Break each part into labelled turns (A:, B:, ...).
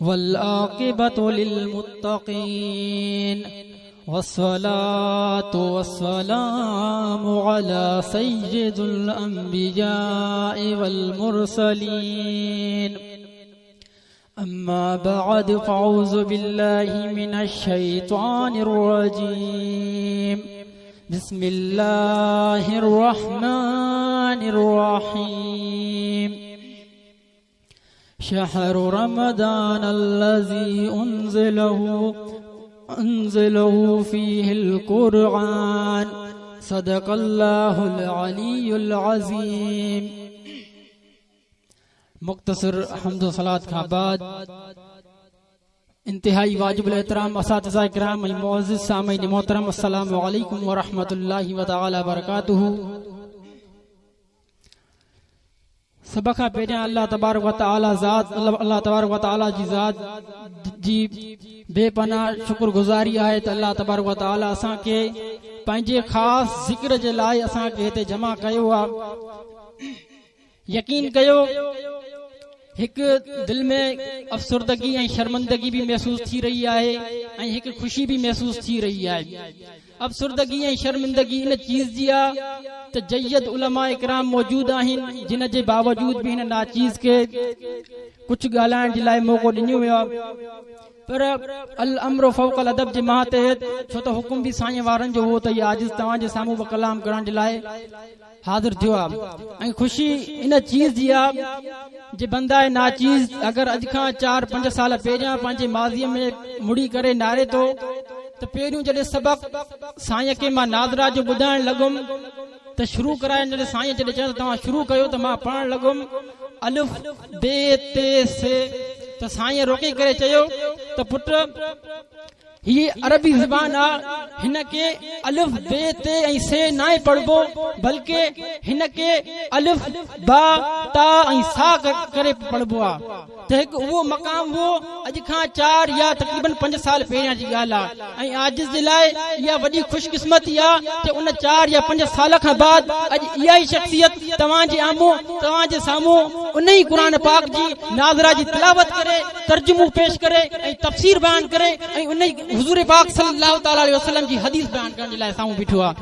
A: والعاقبة للمتقين والصلاة والسلام على سيد الأنبياء والمرسلين أما بعد فأعوذ بالله من الشيطان الرجيم بسم الله الرحمن الرحيم شهر رمضان الذي أنزله فيه القرآن صدق الله العلي العظيم مختصر حمد و صلات کان بعد انتهائي واجب الاحترام اساتذه ڪرام ۽ معزز سامعين محترم السلام عليڪم ورحمة الله وتعالى وبرڪاته سڀ کان پهريان الله تبارڪ و تعالي ذات الله تبارڪ و تعالي جي ذات جي بي پناهه شڪر گذاري آهي ته الله تبارڪ و تعالي اسان کي پنهنجي خاص ذڪر جي لاء اسان کي هتي جمع ڪيو آهي يقين ڪيو هڪ دل ۾ افسردگي ۽ شرمندگي به محسوس ٿي رهي آهي ۽ هڪ خوشي به محسوس ٿي رهي آهي. افسردگي ۽ شرمندگي ان چيز جي آ ته جيد علماء ڪرام موجود آهن جن جي باوجود به هن ناچيز کي ڪجهه ڳالهائڻ جي لاء موقعو ڏنو ويو آ پر الامر فوق الادب جي ماتحت ڇو ته حڪم به سائين وارن جو هو ته هي عاجز توهان جي سامهون به ڪلام ڪرڻ جي لاء حاضر ٿيو آ ۽ خوشي ان چيز جي آ جي بنده ناچيز اگر اڄ کان چار پنج سال پهريان پنهنجي ماضي ۾ مڙي ڪري ناري ٿو ته پهريون جڏهن سبق سائين کي مان ناظره جو ٻڌائڻ لڳم ته شروع ڪرايم جڏهن سائين جڏهن چيو ته توهان شروع ڪيو ته مان پڙهڻ لڳم الف ب ت س ته سائين روڪي ڪري چيو ته پٽ هيء عربي زبان آ، هن کي الف، ب، ت ۽ س ناهي پڙهبو، بلڪه هن کي الف، با، تا ۽ ثا ڪري پڙهبو آ. ته هڪ اهو مقام هو، اڄ کان چار يا تقريباً پنج سال پهريان جي ڳالهه آ ۽ عاجز جي لاء اها وڏي خوش قسمتي آ ته ان چار يا پنج سال کان بعد اڄ اها ئي شخصيت توهان جي آمهون، توهان جي سامهون انهي قرآن پاڪ جي ناظره جي تلاوت ڪري، ترجمو پيش ڪري ۽ تفسير بيان ڪري ۽ ان حضور پاڪ صلي الله تعالٰي عليه وسلم جي حديث بيان ڪرڻ جي لاء سامهون بيٺو آهي.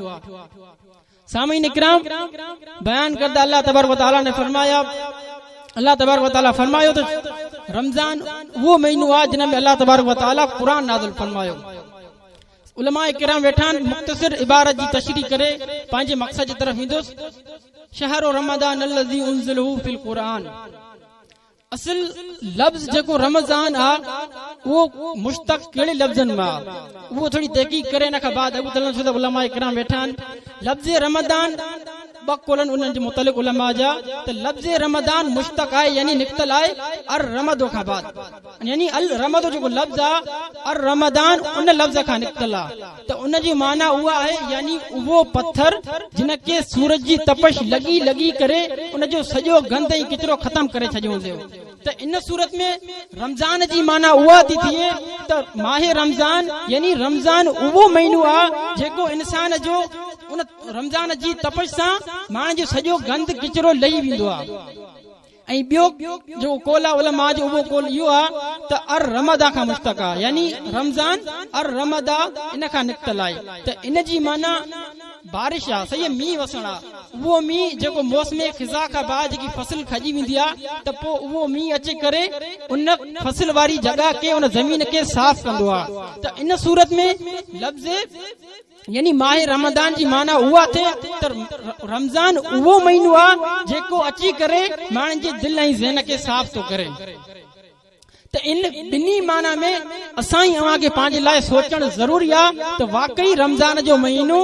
A: سامعين اڪرام بيان ڪردا الله تبارڪ وتعالي نے فرمايا الله تبارڪ وتعالي فرمايو ته رمضان اهو مهينو آهي جنهن ۾ الله تبارڪ وتعالي قرآن نازل فرمايو. علماء ڪرام ويٺا آهن مختصر عبارت جي تشريح ڪري پنهنجي مقصد جي طرف ايندس. شهر رمضان الذي انزله في القرآن اصل لفظ جيڪو رمضان آ اهو مشتق ڪهڙي لفظن مان آ اهو ٿوري تحقيق ڪري ان کان بعد اڳتي هلڻ ڇو ته علماء ڪرام ويٺا آهن لفظ رمضان ٻه قول آهن انهن جي متعلق علماء جا ته لفظ رمضان مشتق آهي يعني نڪتل آهي الرمد کان بعد يعني الرمد جيڪو لفظ آ الرمضان ان لفظ کان نڪتل آ ته ان جي معنيٰ اها آهي يعني اهو پٿر جنھن کي سورج جي تپش لڳي لڳي ڪري ان جو سڄو گند ۽ ڪچرو ختم ڪري ڇڏيو هوندو ته ان صورت ۾ رمضان جي معنيٰ اها ٿي ٿئي ته ماهه رمضان يعني رمضان اهو مهينو آهي جيڪو انسان جو ان رمضان جي تپش سان ماڻهن جو سڄو گند ڪچرو لهي ويندو آهي. ۽ ٻيو جيڪو قول آهي علماء جو اهو قول اهو آهي ته الرمدا کان مشتق آهي يعني رمضان الرمدا ان کان نڪتل آهي ته ان جي معنيٰ بارش آهي صحيح مينهن وسڻ آهي اهو مينهن جيڪو موسم خزان کان بعد جيڪي فصل کڄي ويندي آهي ته پوء اهو مينهن اچي ڪري ان فصل واري جڳهه کي ان زمين کي صاف ڪندو آهي ته ان صورت ۾ لفظ يعني ماهه رمضان جي معنيٰ اها ٿئي ته رمضان اهو مهينو آهي جيڪو اچي ڪري ماڻهن جي دل ۽ ذهن کي صاف ٿو ڪري ته ان ٻنهي معنيٰ ۾ اسان ئي اوهان کي پنهنجي لاء سوچڻ ضروري آهي ته واقعي رمضان جو مهينو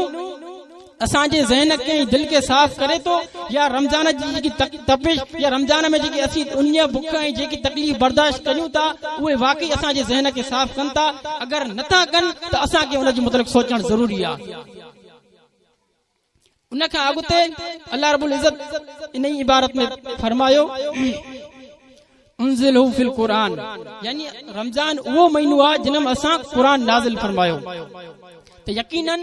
A: اسان جي ذهن کي ۽ دل کي صاف ڪري ٿو يا رمضان جي جيڪي تپش يا رمضان ۾ جيڪي اسين اڃ بک ۽ جيڪي تڪليف برداشت ڪريون ٿا اهي واقعي اسان جي ذهن کي صاف ڪن ٿا اگر نٿا ڪن ته اسان کي ان جي متعلق سوچڻ ضروري آهي. ان کان اڳتي الله رب العزت انهي عبارت ۾ فرمايو انزله في القرآن يعني رمضان اهو مهينو آهي جنھن ۾ اسان قرآن نازل فرمايو ته يقيناً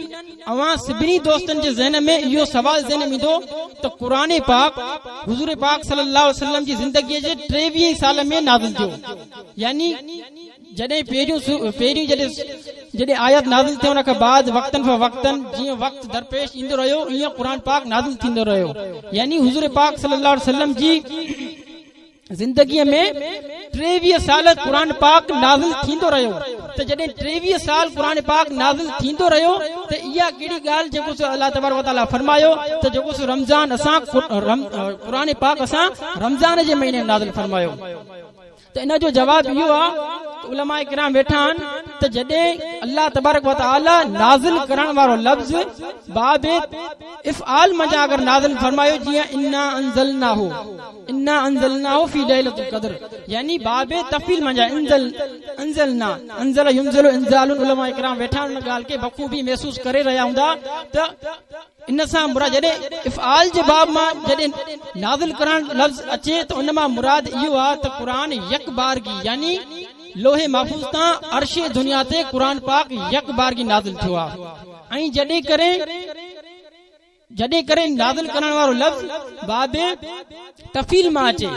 A: اوهان سڀني دوستن جي ذهن ۾ اهو سوال ذهن ۾ ايندو ته قرآن پاڪ حضور پاڪ صلي الله عليه وسلم جي زندگي جي 23 سال ۾ نازل ٿيو. يعني جڏهن پهريون پهريون جڏهن جڏهن آيت نازل ٿي ان کان بعد وقتن فوقتن جيئن وقت درپيش ايندو رهيو ايئن قرآن پاڪ نازل ٿيندو رهيو. يعني حضور پاڪ صلي الله عليه وسلم جي زندگيء ۾ 23 سال قرآن پاڪ نازل ٿيندو رهيو ته جڏهن 23 سال قرآن پاڪ نازل ٿيندو رهيو ته اها ڪهڙي ڳالهه جيڪو سو الله تبارڪ وتعاليٰ فرمايو ته جيڪو سو رمضان اسان قرآن پاڪ اسان رمضان جي مهيني ۾ نازل فرمايو. ته ان جو جواب اهو آهي ته علماء ڪرام ويٺا آهن ته جڏهن الله تبارڪ وتعاليٰ نازل ڪرڻ وارو لفظ باب افعال منجهان اگر نازل فرمايو جيئن انا انزلناه انا انزلناه في ليلة القدر يعني باب تفعيل منجهان انزل انزلنا انزل ينزل انزال علماء ڪرام ويٺا آهن ان ڳالهه کي بخوبي محسوس ڪري رهيا هوندا ته ان سان مراد جڏهن افعال جي باب مان جڏهن نازل ڪرڻ لفظ اچي ته ان مان مراد اهو آهي ته قرآن يڪبارگي يعني لوح محفوظ تان عرش دنيا تي قرآن پاڪ يڪبارگي نازل ٿيو آهي ۽ جڏهن ڪري جڏهن ڪري نازل ڪرڻ وارو لفظ باب تفعيل مان اچي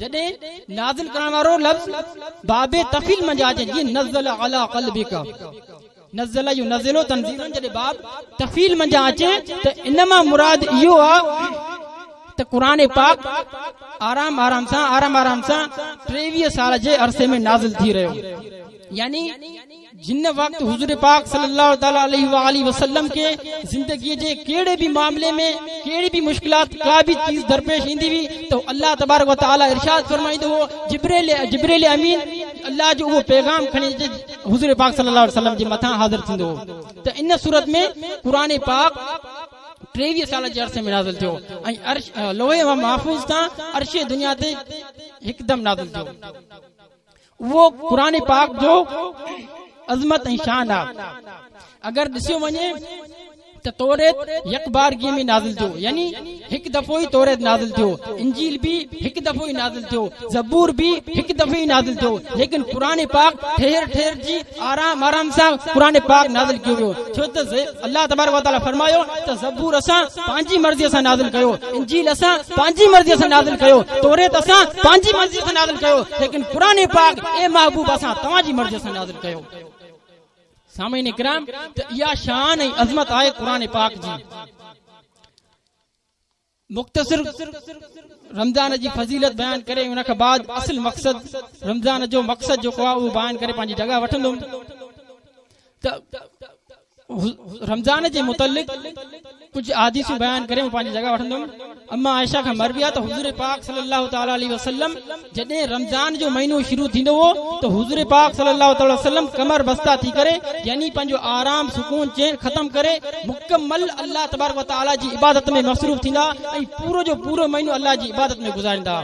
A: جڏهن نازل ڪرڻ وارو لفظ باب تفعيل منجهان اچي جيئن نزل علي قلبک نزل ينزل تنزيلا جڏهن باب تفعيل منجهان اچي ته ان مان مراد اهو آ ته قرآن پاڪ آرام آرام سان آرام آرام سان 23 سال جي عرصي ۾ نازل ٿي رهيو يعني جن وقت حضور پاڪ صلي الله تعالي عليه واله وسلم کي زندگي جي ڪهڙي به معاملي ۾ ڪهڙي به مشڪلات ڪا به چيز درپيش ايندي هئي ته الله تبارڪ وتعالي ارشاد فرمائيندو هو جبريل جبريل امين الله جو اهو پيغام کڻي اچي حضور پاڪ صلي الله عليه وسلم جي مٿان حاضر ٿيندو هو ته ان صورت ۾ قرآن پاڪ 23 سال جي عرصي ۾ نازل ٿيو ۽ عرش لوح محفوظ تان عرش دنيا تي هڪدم نازل ٿيو. اهو قرآن پاڪ جو عظمت ۽ شان آ. اگر ڏسيو وڃي ته توريت يڪبارگي ۾ نازل ٿيو يعني هڪ دفعو ئي توريت نازل ٿيو، انجيل به هڪ دفعو ئي نازل ٿيو، زبور به هڪ دفعو ئي نازل ٿيو، ليڪن قرآن پاڪ ٺهر ٺهر جي آرام آرام سان قرآن پاڪ نازل ڪيو ويو، ڇو ته الله تبارڪ وتعالي فرمايو ته زبور اسان پنهنجي مرضي سان نازل ڪيو، انجيل اسان پنهنجي مرضي سان نازل ڪيو، توريت اسان پنهنجي مرضي سان نازل ڪيو، ليڪن قرآن پاڪ اي محبوب اسان توهان جي مرضي سان نازل ڪيو. سامعين ڪرام ته اها شان ۽ عظمت آهي قرآن پاڪ جي. مختصر رمضان جي فضيلت بيان ڪري ان کان بعد اصل مقصد رمضان جو مقصد جيڪو آهي اهو بيان ڪري پنهنجي جڳهه وٺندم ته رمضان جي متعلق ڪجهه احاديثون بيان ڪري پنهنجي جڳهه وٺندم. اما عائشه کان مروي آهي ته حضور پاڪ صلي الله تعالٰي عليه وسلم جڏهن رمضان جو مهينو شروع ٿيندو هو ته حضور پاڪ صلي الله تعالٰي وسلم ڪمر بسته ٿي ڪري يعني پنهنجو آرام سڪون چين ختم ڪري مڪمل الله تبارڪ وتعالٰي جي عبادت ۾ مصروف ٿيندا ۽ پورو جو پورو مهينو الله جي عبادت ۾ گذاريندا.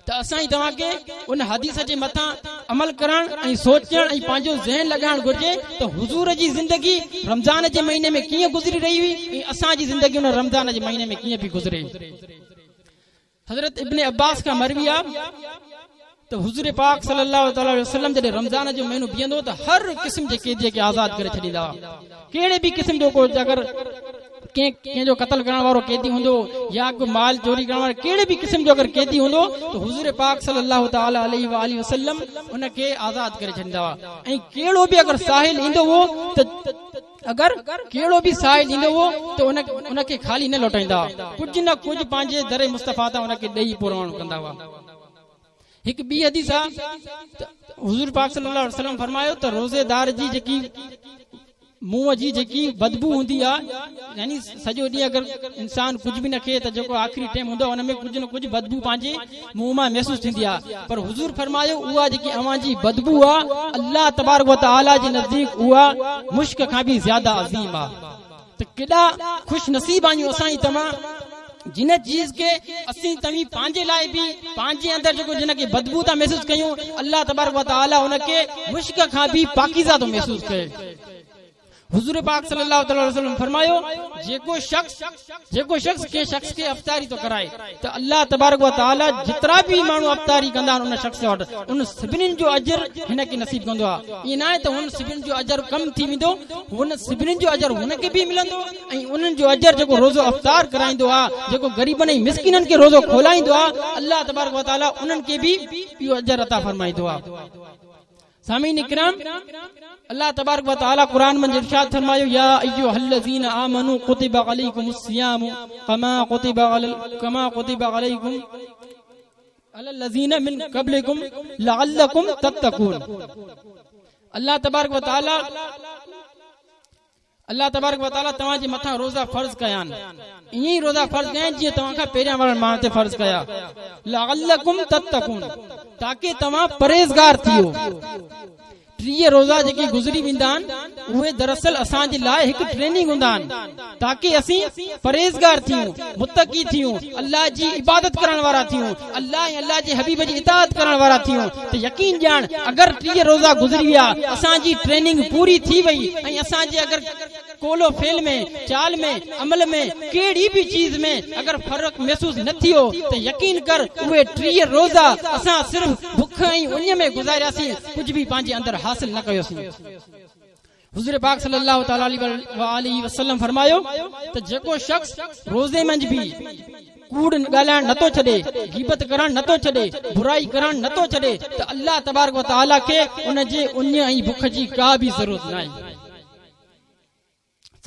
A: ته اسان ۽ توهان کي ان حديث جي مٿان عمل ڪرڻ ۽ سوچڻ ۽ پنهنجو ذهن لڳائڻ گهرجي ته حضور جي زندگي رمضان جي مهيني ۾ ڪيئن گذري رهي هئي ۽ اسان جي زندگي ان رمضان جي مهيني ۾ ڪيئن پئي گذري. حضرت ابن عباس کان مروي آ ته حضور پاڪ صلي الله تعالٰي عليه وسلم جڏهن رمضان جو مهينو بيهندو ته هر قسم جي قيدي کي آزاد ڪري ڇڏيندا هئا. ڪهڙي به قسم جو ڪو اگر ڪنهن ڪنهن جو قتل ڪرڻ وارو قيدي هوندو يا ڪو مال چوري ڪرڻ وارو ڪهڙي به قسم جو اگر قيدي هوندو ته حضور پاڪ صلي الله تعالٰي عليه واٰله وسلم ان کي آزاد ڪري ڇڏيندا هئا ۽ ڪهڙو به اگر ساحل ايندو هو ته اگر ڪهڙو به ساحل ايندو هو ته ان ان کي خالي نه لوٽائيندا هئا، ڪجهه نه ڪجهه پنهنجي در مصطفيٰ تان ان کي ڏئي پوء روانو ڪندا هئا. هڪ ٻي حديث آ ته حضور پاڪ صلي الله عليه وسلم فرمايو ته روزيدار جي جيڪي منهن جي جيڪي بدبو هوندي آ يعني سڄو ڏينهن اگر انسان ڪجهه به نه کائي ته جيڪو آخري ٽيم هوندو آ ان ۾ ڪجهه نه ڪجهه بدبو پنهنجي منهن مان محسوس ٿيندي آ پر حضور فرمايو اها جيڪي اوهان جي بدبو آ الله تبارڪ وتعالي جي نزديڪ اها مشڪ کان به زياده عظيم آ ته ڪيڏا خوش نصيب آهيون اسان ۽ توهان جن چيز کي اسين توهين پنهنجي لاء به پنهنجي اندر جيڪو جن کي بدبو ٿا محسوس ڪيون الله تبارڪ وتعالي ان کي مشڪ کان به پاڪيزه ٿو محسوس ڪري. حضور پاڪ صلي الله تعالٰي عليه وسلم فرمايو، جيڪو شخص جيڪو شخص ڪنهن شخص کي افطاري ٿو ڪرائي ته الله تبارڪ و تعالٰي جيترا به ماڻهو افطاري ڪندا آهن ان شخص وٽ ان سڀني جو اجر هن کي نصيب ڪندو آهي. ائين ناهي ته هن سڀني جو اجر ڪم ٿي ويندو، هن سڀني جو اجر هن کي به ملندو ۽ انهن جو اجر جيڪو روزو افطار ڪرائيندو آهي، جيڪو غريبن ۽ مسڪينن کي روزو کولائيندو آهي، الله تبارڪ و تعالٰي انهن کي به اهو اجر عطا فرمائيندو آهي. سامعين اڪرام! الله تبارڪ و تعالي قرآن منجھ ارشاد فرمايو، يا ايها الذين آمنوا ڪتب عليڪم الصيام ڪما ڪتب علي ڪما ڪتب عليڪم علي الذين من قبلڪم لعلڪم تتقون. الله تبارڪ و تعالي الله تبارڪ و تعاليٰ توهان جي مٿان روزا فرض ڪيا آهن، ائين ئي روزا فرض ڪيا آهن جيئن توهان کان پهريان وارن ماڻهن تي فرض ڪيا، لعلڪم تتقون، تاڪه توهان پرهيزگار ٿيو. 30 روزا جيڪي گذري ويندا آهن اهي دراصل اسان جي لاء هڪ ٽريننگ هوندا آهن تاڪه اسين پرهيزگار ٿيون، متقي ٿيون، الله جي عبادت ڪرڻ وارا ٿيون، الله ۽ الله جي حبيب جي اطاعت ڪرڻ وارا ٿيون ته يقين ڄاڻ اگر 30 روزا گذري ويا اسان جي ٽريننگ پوري ٿي وئي ۽ اسان جي اگر قول و فعل ۾ چال ۾ عمل ۾ ڪهڙي به چيز ۾ اگر فرق محسوس نه ٿيو ته يقين ڪر اهي 30 روزا اسان صرف بک ۽ اڃ ۾ گذارياسين ڪجهه به پنهنجي اندر حاصل نه ڪيوسين. حضور پاڪ صلي الله تعالٰي عليه واٰله وسلم فرمايو ته جيڪو شخص روزي منجھ به ڪوڙ ڳالهائڻ نٿو ڇڏي، غيبت ڪرڻ نٿو ڇڏي، برائي ڪرڻ نٿو ڇڏي ته الله تبارڪ وتعالٰي کي ان جي اڃ ۽ بک جي ڪا به ضرورت ناهي.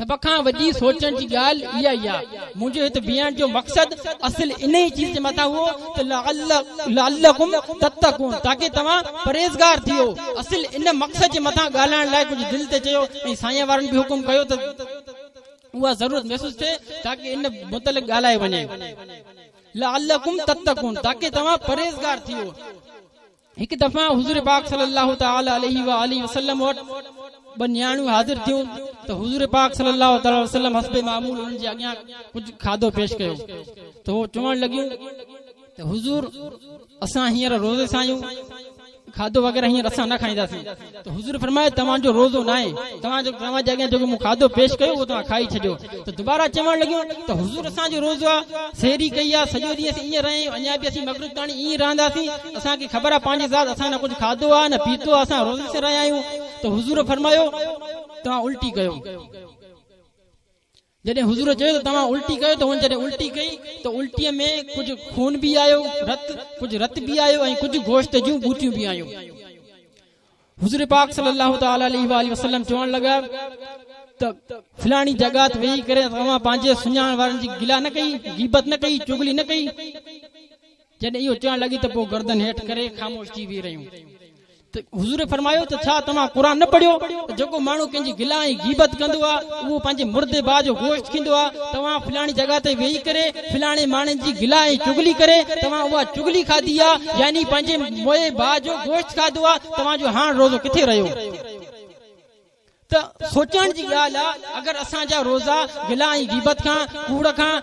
A: سڀ کان وڏي سوچڻ جي ڳالهه اها ئي آهي. منهنجو هت بيهڻ جو مقصد اصل انهيء چيز جي مٿان هو ته لعلڪم تتقون تاڪه توهان پرهيزگار ٿيو. اصل ان مقصد جي مٿان ڳالهائڻ لاء ڪجهه دل تي چيو ۽ سائين وارن به حڪم ڪيو ته اها ضرورت محسوس ٿئي تاڪه ان متعلق ڳالهايو وڃي. لعلڪم تتقون تاڪه توهان پرهيزگار ٿيو. هڪ دفعه حضور پاڪ صلي الله تعالٰي عليه واٰله وسلم وٽ ٻه نياڻيون حاضر ٿيون ته حضور پاڪ صلي الله تعالٰي وسلم حسب معمول انهن جي اڳيان ڪجهه کاڌو پيش ڪيو ته هو چوڻ لڳيون ته حضور اسان هينئر روزي سان آهيون کاڌو وغيره هينئر اسان نه کائينداسين ته حضور فرمايو توهان جو روزو ناهي توهان جو توهان جي اڳيان جيڪو مون کاڌو پيش ڪيو اهو توهان کائي ڇڏيو ته دوباره چوڻ لڳيون ته حضور اسان جو روزو آ سحري ڪئي آ سڄو ڏينهن اسين ائين رهيا آهيون اڃا به اسين مغرب تاڻي ائين ئي رهنداسين اسان کي خبر آ پنهنجي ذات اسان نه ڪجهه کاڌو آ نه پيتو آ اسان روزي سان رهيا آهيون ته حضور فرمايو توهان الٽي ڪيو جڏهن حضور چيو ته توهان الٽي ڪيو ته هن جڏهن الٽي ڪئي ته الٽيء ۾ ڪجهه خون به آيو رت ڪجهه رت به آيو ۽ ڪجهه گوشت جون ٻوٽيون به آيون حضور پاڪ صلي الله تعالٰي عليه واٰله وسلم چوڻ لڳا ته فلاڻي جڳهه تي ويهي ڪري توهان پنهنجي سڃاڻ وارن جي گلا نه ڪئي، غيبت نه ڪئي، چغلي نه ڪئي. جڏهن اهو چوڻ لڳي ته پوء گردن هيٺ ڪري خاموش ٿي ويهي رهيون. ته حضور فرمايو ته ڇا توهان قرآن نه پڙهيو ته جيڪو ماڻهو ڪنهن جي گلا ۽ غيبت ڪندو آهي اهو پنهنجي مردي ڀاء جو گوشت کيندو آهي، توهان فلاڻي جڳهه تي ويهي ڪري فلاڻي ماڻهن جي گلا ۽ چغلي ڪري توهان اها چغلي کاڌي آ يعني پنهنجي موئي ڀاء جو گوشت کاڌو آ توهان جو هاڻ روزو ڪٿي رهيو؟ ته سوچڻ جي ڳالهه آ اگر اسان جا روزا گلا ۽ غيبت کان، ڪوڙ کان،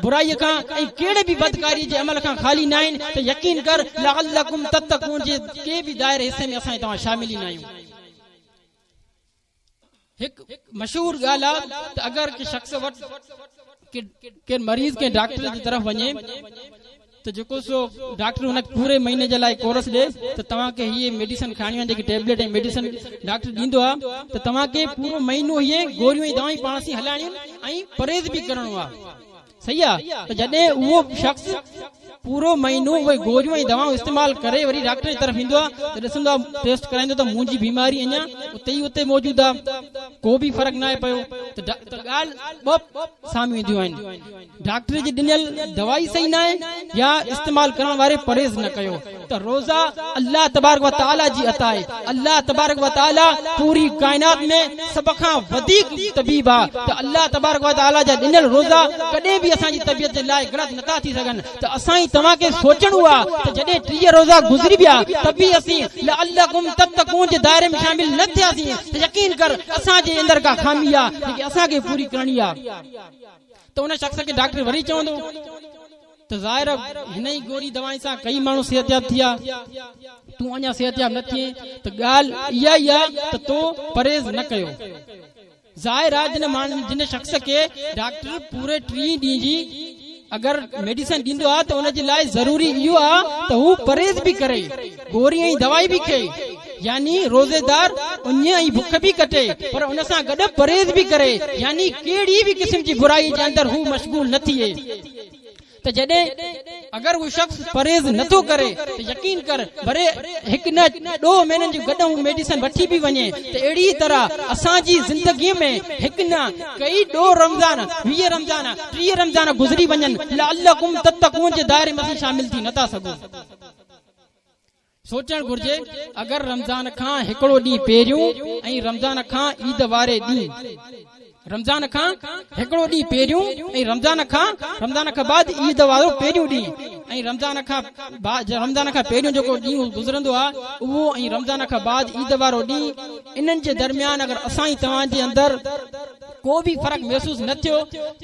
A: برائي کان ۽ ڪهڙي به بدڪاري جي عمل کان خالي ناهن ته يقين ڪر لعلڪم تتقون جي ڪنهن به دائري حصي ۾ اسان ۽ توهان شامل ئي ناهيون. هڪ مشهور ڳالهه آ ته اگر ڪنهن شخص وٽ ڪنهن مريض ڪنهن ڊاڪٽر جي طرف وڃي ته جيڪو سو ڊاڪٽر هن کي پوري مهيني جي لاء ڪورس ڏي ته توهان کي هي ميڊيسن کائڻيون آهن جيڪي ٽيبليٽ ۽ ميڊيسن ڊاڪٽر ڏيندو آ ته توهان کي پورو مهينو هي گوريون ۽ دوائون پاڻ سين هلائڻيون ۽ پرهيز به ڪرڻو آ صحيح آ ته جڏهن اهو شخص پورو مهينو اهي گوريون ۽ دوائون استعمال ڪري وري ڊاڪٽر جي طرف ايندو آ ته ڏسندو آ ٽيسٽ ڪرائيندو ته منهنجي بيماري اڃا اتي ئي اتي موجود آ ڪو به فرق ناهي پيو ته ڳالهه ٻه سامهون اينديون آهن ڊاڪٽر جي ڏنل دوائي صحيح ناهي يا استعمال ڪرڻ واري پرهيز نه ڪيو ته روزا الله تبارڪ و تعالي جي عطا آهي الله تبارڪ و تعالي پوري ڪائنات ۾ سڀ کان وڌيڪ طبيب آ ته الله تبارڪ و تعالي جا ڏنل روزا ڪڏهن به اسان جي طبيعت جي لاء غلط نٿا ٿي سگهن ته اسان ۽ توهان کي سوچڻو آ ته جڏهن 30 روزا گذري ويا ته به اسين لعلڪم تتقون جي دائري ۾ شامل نه ٿياسين ته يقين ڪر اسان جي اندر ڪا خامي آ جيڪي اسان کي پوري ڪرڻي آ ته ان شخص کي ڊاڪٽر وري چوندو ته ظاهر هن ئي گوري دوائن سان ڪئي ماڻهو صحتياب ٿيا، تون اڃا صحتياب نه ٿئين ته ڳالهه اها ئي آ ته تو پرهيز نه ڪيو. ظاهر آهي جن ماڻهن جن شخص کي ڊاڪٽر پوري 30 ڏينهن جي اگر ميڊيسن ڏيندو آهي ته ان جي لاء ضروري اهو آهي ته هو پرهيز به ڪري، گوري ۽ دوائي به کائي، يعني روزيدار اڃ ۽ بک به ڪٽي پر ان سان گڏ پرهيز به ڪري، يعني ڪهڙي به قسم جي برائي جي اندر هو مشغول نه ٿئي. ته جڏهن اگر اهو شخص پرهيز نه ٿو ڪري ته يقين ڪر ڀلي هڪ نه ڏوهه مهينن جي گڏ هو ميڊيسن وٺي به وڃي ته اهڙي طرح اسان جي زندگي ۾ هڪ نه ڪئي ڏوهه رمضان، 20 رمضان، 30 رمضان گذري وڃن لعلڪم تتقون جي دائري ۾ اسين شامل ٿي نه ٿا سگهون. سوچڻ گهرجي اگر رمضان کان هڪڙو ڏينهن پهريون ۽ رمضان کان عيد واري ڏينهن رمضان کان هڪڙو ڏينهن پهريون ۽ رمضان کان رمضان کان بعد عيد وارو پهريون ڏينهن ۽ رمضان کان رمضان کان پهريون جيڪو ڏينهن گذرندو آهي اهو ۽ رمضان کان بعد عيد وارو ڏينهن انهن جي درميان اگر اسان ۽ توهان جي اندر ڪو به فرق محسوس نه ٿيو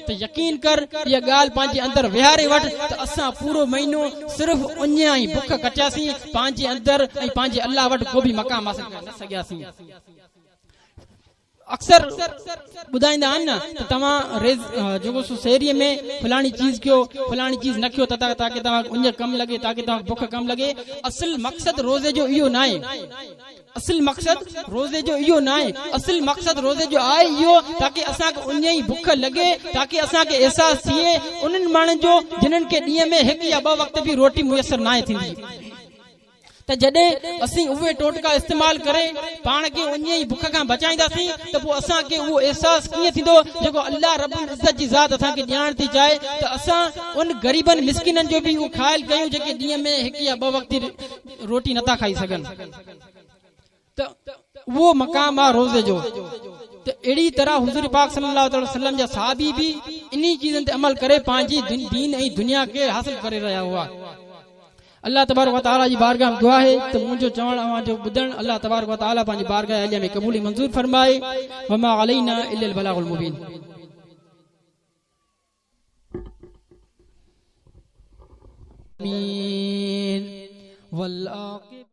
A: ته يقين ڪر اها ڳالهه پنهنجي اندر ويهاري وٺ ته اسان پورو مهينو صرف اڃ ۽ بک ڪٽياسين، پنهنجي اندر ۽ پنهنجي الله وٽ ڪو به مقام حاصل ڪري نه سگهياسين. اڪثر ٻڌائيندا آهن نه ته توهان ريز جيڪو سو سحريء ۾ فلاڻي چيز کيو فلاڻي چيز نه کيو ته تاڪه توهان کي اڃ ڪم لڳي تاڪه توهان کي بک ڪم لڳي. اصل مقصد روزي جو اهو ناهي. اصل مقصد روزي جو اهو ناهي، اصل مقصد روزي جو آهي اهو تاڪه اسان کي اڃ ۽ بک لڳي، تاڪه اسان کي احساس ٿئي انهن ماڻهن جو جنھن کي ڏينهن ۾ هڪ يا ٻه وقت به روٽي ميسر ناهي ٿيندي. ته جڏهن اسين اهي ٽوٽڪا استعمال ڪري پاڻ کي اڃ ۽ بک کان بچائينداسين ته پوء اسان کي اهو احساس ڪيئن ٿيندو جيڪو الله رب العزت جي ذات اسان کي ڏيارڻ ٿي چاهي ته اسان ان غريبن مسڪينن جو به اهو خيال ڪيون جيڪي ڏينهن ۾ هڪ يا ٻه وقت روٽي نٿا کائي سگهن ته اهو مقام آ روزي جو ته اهڙي طرح حضور پاڪ صلي الله تعالٰي وسلم جا صحابي به انهي چيزن تي عمل ڪري پنهنجي دين ۽ دنيا کي حاصل ڪري رهيا هئا. الله تبارڪ وتعالي جي بارگاهه ۾ دعا آهي ته منهنجو چوڻ اوهان جو ٻڌڻ الله تبارڪ وتعالي پنهنجي بارگاهه عاليه ۾ قبول ۽ منظور فرمائي وما علينا الا البلاغ المبين. آمين والعاقبة.